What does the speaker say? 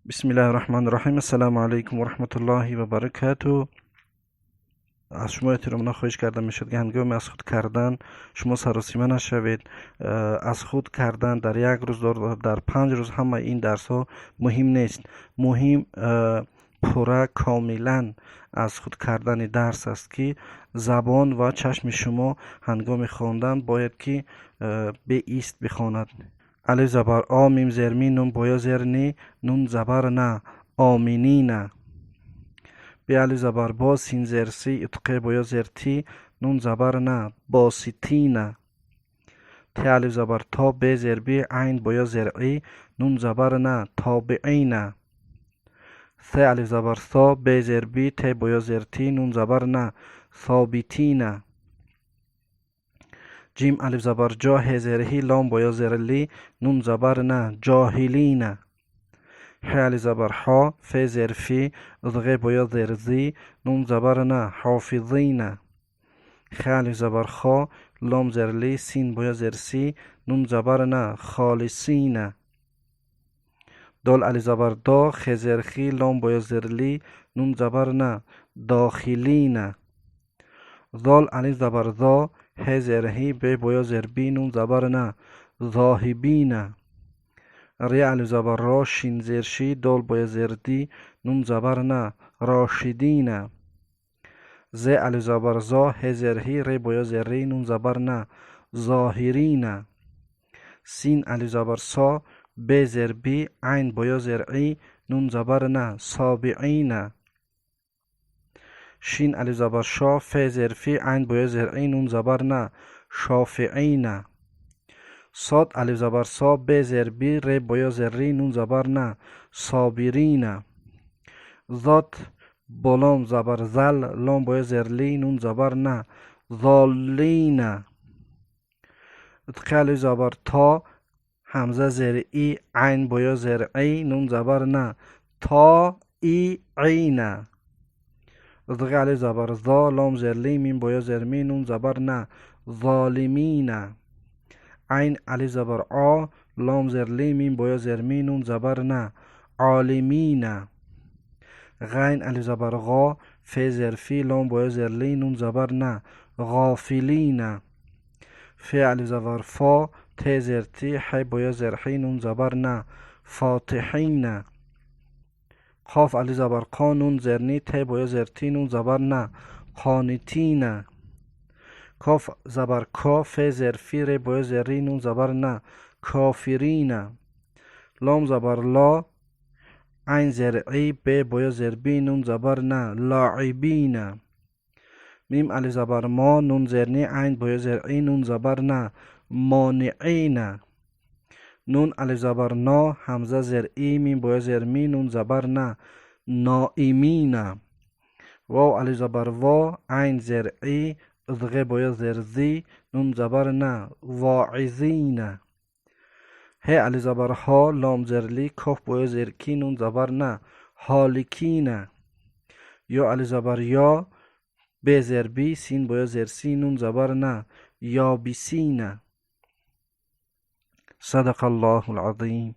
Бисмиллаҳи раҳмони раҳим. Ассалому алайкум ва раҳматуллоҳи ва баракатуҳ. Аз шумо эҳтиромона хоҳиш карда мешавад, ки ҳангоми аз худ кардан шумо саросима нашавед. Аз худ кардан дар як рӯз, дар 5 рӯз ҳамаи ин дарсҳо муҳим нест. Муҳим пурра, комилан аз худ кардани дарс аст, ки забон ва чашми шумо ҳангоми хондан бояд ки беист бихонад. Алиф забар о, мим зер ми, нун бо ё зер ни, нун забар на, оминина. Бе алиф забар бо, син зер си, итқе бо ё зер ти, нун забар на, боситина. Те алиф забар то, бе зер би, айн бо ё зер и, нун забар на, тобиина. Се алиф забар со, бе зер би, те бо ё зер ти, нун забар на, собитина. Ҷим алиф забар ҷо, ҳе зер ҳи, лом бо ё зер ли, нун забар на, ҷоҳилина. Ҳе алиф забар ҳо, фе зер фи, зғе бо ё зер зи, нун забар на, ҳофизина. Хе алиф забар хо, лом зер ли, син бо ё зер си, нун забар на, холисина. Дол алиф забар до, хе зер хи, лом бо ё зер ли, нун забар на, дохилина. Зол алиф забар зо, ҳе зер ҳи, бе бо ё зер би, нун забар на, зоҳибина. Ре алиф забар ро, шин зер ши, дол бо ё зер ди, нун забар на, рошидина. Зе алиф забар зо, ҳе зер ҳи, ре бо ё зер ри, нун забар на, зоҳирина. Син алиф забар со, бе зер би, айн бо ё зер и, нун забар на, собиина. Шин алиф забар шо, фе зер фи, айн бо ё зер и, нун забар на, шофиина. Сод алиф забар со, бе зер би, ре бо ё зер ри, нун забар на, собирина. Зод болом забар зал, лом бо ё зер ли, нун забар на, золлина. Тқи алиф забар то, ҳамза зер и, айн бо ё зер и, нун забар на, то и ина. Зғи алиф забар зо, лом зер ли, мим бо ё зер ми, нун забар на, золимина. Айн алиф забар о, лом зер ли, мим бо ё зер ми, нун забар на, олимина. Ғайн алиф забар ғо, фе зер фи, лом бо ё зер ли, нун забар на, ғофилина. Фе алиф забар фо, те зер ти, ҳе бо ё зер ҳи, нун забар на, фотиҳина. Қоф алиф забар қо, нун зер ни, те бо ё зер ти, нун забар на, қонитина. Коф забар ко, фе зер фи, ре бо ё зер ри, нун забар на, кофирина. Лом забар ло, айн зер и, бе бо ё зер би, нун забар на, лоибина. Мим алиф забар мо, нун зер ни, айн бо ё зер и, нун забар на, монеина. Нун алиф забар но, ҳамза зер и, мим бо ё зер ми, нун забар на, ноимина. Вов алиф забар во, айн зер и, зғе бо ё зер зи, нун забар на, воизина. Ҳе алиф забар ҳо, лом зер ли, коф бо ё зер ки, нун забар на, ҳоликина. Ё алиф забар ё, бе зер би, син бо ё зер си, нун забар на, ёбисина. Садақа Аллоҳул азим.